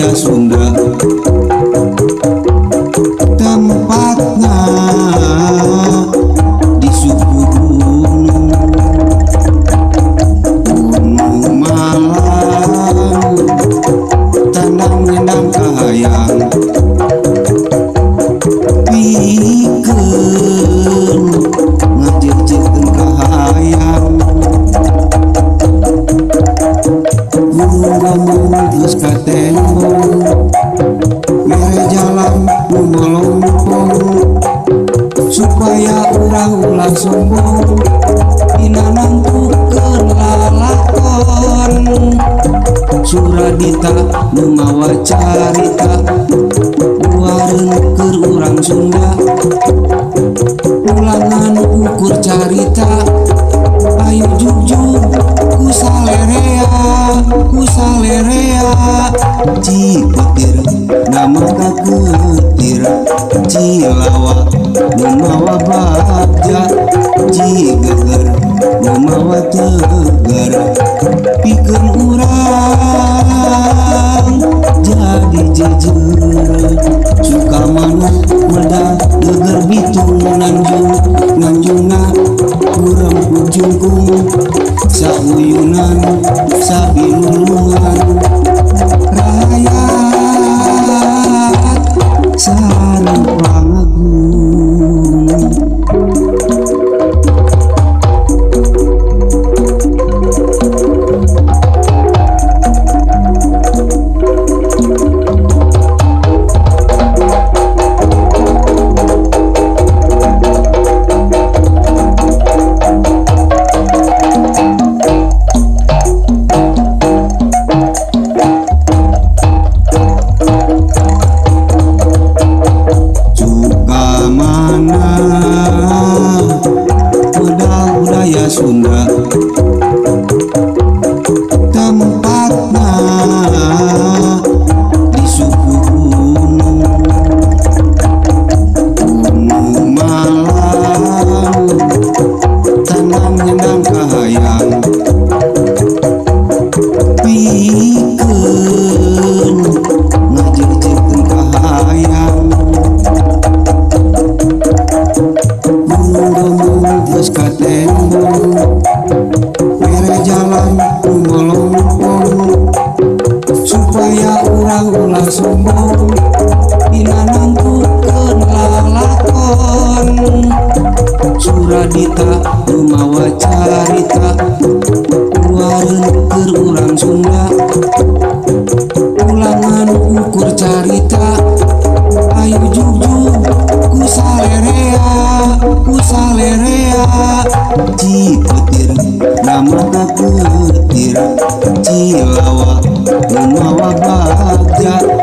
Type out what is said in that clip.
Sunda tempatna di suku gunung, Gunung Malang tanam nendang kahayang pikeun ngajejekeun kahayang gunung gombong geus katembong mere jalan nu molompong supaya urang ulah sombong dina nangtukeun lalakon Suradita nu mawa carita buareun keur urang Sunda ulangan ukur carita ayo jugjug ku salerea Cipetir nama kaketir Cilawa nu mawa bagja Cigeger nu mawa tegar pikeun urang jadi jejer Sukamana medal geger bitung nanjung nanjungna kurang ujungkung sauyunan sabilulungan rakyat sareng pangagung. Sunda tempatna di suku gunung, Gunung Malang tanam nendang kahayang pikeun ngajejekeun kahayang gunung gombong geus katembong mere jalan nu molompong supaya urang ulah sombong dina nangtukeun lalakon Suradita nu mawa carita buareun keur urang Sunda ulangan ukur carita ayo jugjug ku salerea Cipetir nama kaketir Cilawa nu mawa bagja.